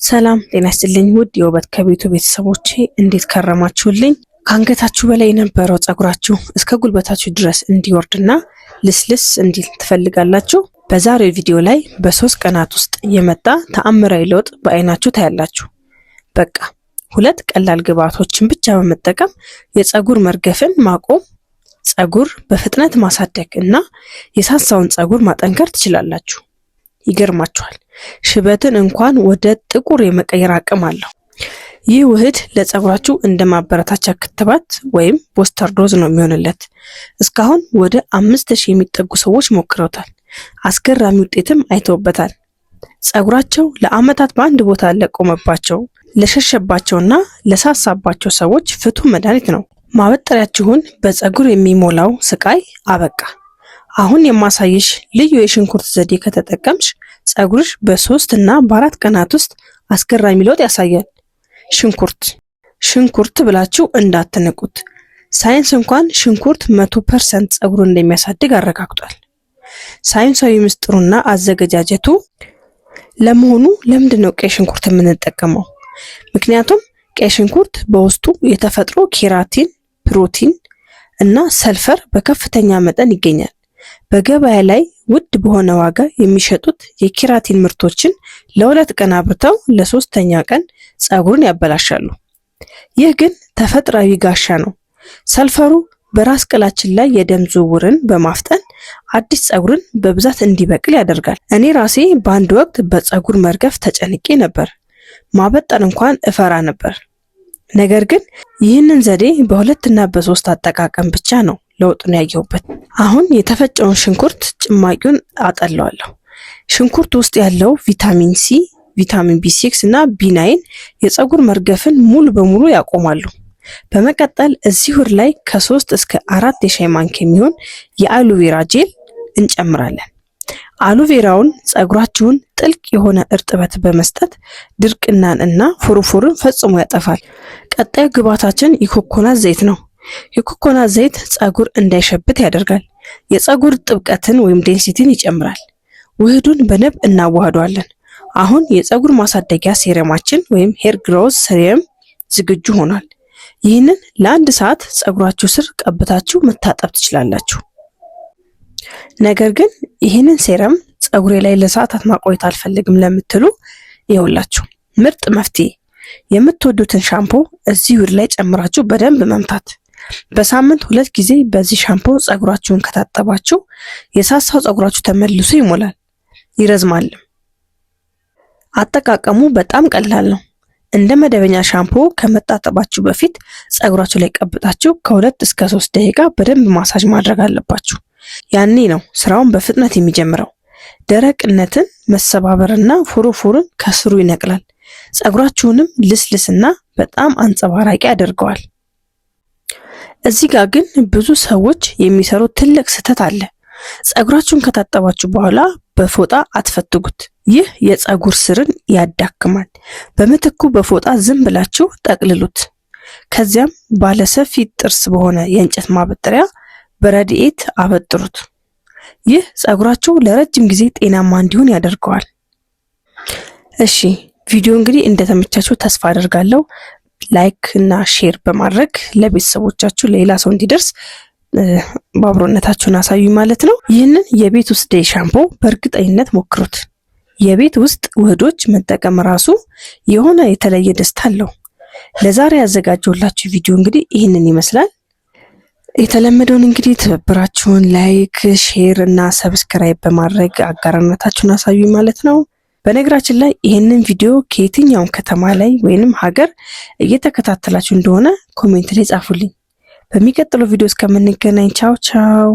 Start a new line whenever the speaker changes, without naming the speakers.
ሰላም ጤና ይስጥልኝ ውድ የውበት ከቤቱ ቤተሰቦቼ፣ እንዴት ከረማችሁልኝ? ከአንገታችሁ በላይ የነበረው ጸጉራችሁ እስከ ጉልበታችሁ ድረስ እንዲወርድና ልስልስ እንዲል ትፈልጋላችሁ? በዛሬው ቪዲዮ ላይ በ3 ቀናት ውስጥ የመጣ ተአምራዊ ለውጥ በአይናችሁ ታያላችሁ። በቃ ሁለት ቀላል ግብአቶችን ብቻ በመጠቀም የጸጉር መርገፍን ማቆም፣ ጸጉር በፍጥነት ማሳደግ እና የሳሳውን ጸጉር ማጠንከር ትችላላችሁ። ይገርማችኋል፣ ሽበትን እንኳን ወደ ጥቁር የመቀየር አቅም አለው። ይህ ውህድ ለጸጉራችሁ እንደ ማበረታቻ ክትባት ወይም booster dose ነው የሚሆንለት። እስካሁን ወደ 5000 የሚጠጉ ሰዎች ሞክረውታል። አስገራሚ ውጤትም አይተውበታል። ጸጉራቸው ለዓመታት በአንድ ቦታ ለቆመባቸው፣ ለሸሸባቸውና ለሳሳባቸው ሰዎች ፍቱን መድኃኒት ነው። ማበጠሪያችሁን በጸጉር የሚሞላው ስቃይ አበቃ። አሁን የማሳይሽ ልዩ የሽንኩርት ዘዴ ከተጠቀምሽ ጸጉርሽ በ3 እና በ4 ቀናት ውስጥ አስገራሚ ለውጥ ያሳያል። ሽንኩርት፣ ሽንኩርት ብላችሁ እንዳትንቁት። ሳይንስ እንኳን ሽንኩርት 100% ጸጉርን እንደሚያሳድግ አረጋግጧል። ሳይንሳዊ ምስጢሩና አዘገጃጀቱ። ለመሆኑ ለምንድን ነው ቀይ ሽንኩርት የምንጠቀመው? ምክንያቱም ቀይ ሽንኩርት በውስጡ የተፈጥሮ ኬራቲን፣ ፕሮቲን እና ሰልፈር በከፍተኛ መጠን ይገኛል። በገበያ ላይ ውድ በሆነ ዋጋ የሚሸጡት የኬራቲን ምርቶችን ለ2 ቀን አብርተው ለሶስተኛ ቀን ጸጉርን ያበላሻሉ። ይህ ግን ተፈጥሯዊ ጋሻ ነው። ሰልፈሩ በራስ ቅላችን ላይ የደም ዝውውርን በማፍጠን አዲስ ጸጉርን በብዛት እንዲበቅል ያደርጋል። እኔ ራሴ በአንድ ወቅት በጸጉር መርገፍ ተጨንቄ ነበር። ማበጠር እንኳን እፈራ ነበር። ነገር ግን ይህንን ዘዴ በሁለትና በሶስት አጠቃቀም ብቻ ነው ለውጡን ያየሁበት። አሁን የተፈጨውን ሽንኩርት ጭማቂውን አጠለዋለሁ። ሽንኩርት ውስጥ ያለው ቪታሚን ሲ፣ ቪታሚን B6 እና B9 የፀጉር መርገፍን ሙሉ በሙሉ ያቆማሉ። በመቀጠል እዚህ ውህድ ላይ ከ3 እስከ 4 የሻይ ማንኪያ የሚሆን የ aloe vera gel እንጨምራለን። Aloe vera ውን ጸጉራችሁን ጥልቅ የሆነ እርጥበት በመስጠት ድርቅናን እና ፎሮፎርን ፈጽሞ ያጠፋል። ቀጣዩ ግብአታችን የኮኮናት ዘይት ነው። የኮኮናት ዘይት ጸጉር እንዳይሸብት ያደርጋል። የጸጉር ጥብቀትን ወይም density ን ይጨምራል። ውህዱን በደንብ እናዋህደዋለን። አሁን የጸጉር ማሳደጊያ serum ኣችን ወይም hair growth serum ዝግጁ ሆኗል። ይህንን ለአንድ ሰዓት ጸጉራችሁ ስር ቀብታችሁ መታጠብ ትችላላችሁ። ነገር ግን ይህንን serum ጸጉሬ ላይ ለሰዓታት ማቆየት አልፈልግም ለምትሉ ይኸውላችሁ ምርጥ መፍትሄ፣ የምትወዱትን ሻምፖ እዚህ ውህድ ላይ ጨምራችሁ በደንብ መምታት። በሳምንት ሁለት ጊዜ በዚህ ሻምፖ ጸጉራችሁን ከታጠባችሁ የሳሳው ጸጉራችሁ ተመልሶ ይሞላል፣ ይረዝማልም። አጠቃቀሙ በጣም ቀላል ነው። እንደ መደበኛ ሻምፖ ከመታጠባችሁ በፊት ጸጉራችሁ ላይ ቀብታችሁ ከ2 እስከ 3 ደቂቃ በደንብ ማሳጅ ማድረግ አለባችሁ። ያኔ ነው ስራውን በፍጥነት የሚጀምረው። ደረቅነትን፣ መሰባበርና ፎሮፎርን ከስሩ ይነቅላል። ጸጉራችሁንም ልስልስና በጣም አንጸባራቂ ያደርገዋል። እዚህ ጋር ግን ብዙ ሰዎች የሚሰሩት ትልቅ ስህተት አለ። ጸጉራችሁን ከታጠባችሁ በኋላ በፎጣ አትፈትጉት። ይህ የጸጉር ስርን ያዳክማል። በምትኩ በፎጣ ዝም ብላችሁ ጠቅልሉት። ከዚያም ባለሰፊ ጥርስ በሆነ የእንጨት ማበጠሪያ በረድኤት አበጥሩት። ይህ ጸጉራችሁ ለረጅም ጊዜ ጤናማ እንዲሆን ያደርገዋል። እሺ፣ ቪዲዮ እንግዲህ እንደተመቻችሁ ተስፋ አደርጋለሁ። Like እና share በማድረግ ለቤተሰቦቻችሁ፣ ለሌላ ሰው እንዲደርስ በአብሮነታችሁን አሳዩ ማለት ነው። ይህንን የቤት ውስጥ day ሻምፖ በእርግጠኝነት ሞክሩት። የቤት ውስጥ ውህዶች መጠቀም ራሱ የሆነ የተለየ ደስታ አለው። ለዛሬ ያዘጋጀሁላችሁ ቪዲዮ እንግዲህ ይህንን ይመስላል። የተለመደውን እንግዲህ ትብብራችሁን like፣ share እና subscribe በማድረግ አጋርነታችሁን አሳዩ ማለት ነው። በነገራችን ላይ ይህንን ቪዲዮ ከየትኛውም ከተማ ላይ ወይንም ሀገር እየተከታተላችሁ እንደሆነ comment ላይ ጻፉልኝ። በሚቀጥለው ቪዲዮ እስከምንገናኝ ቻው ቻው።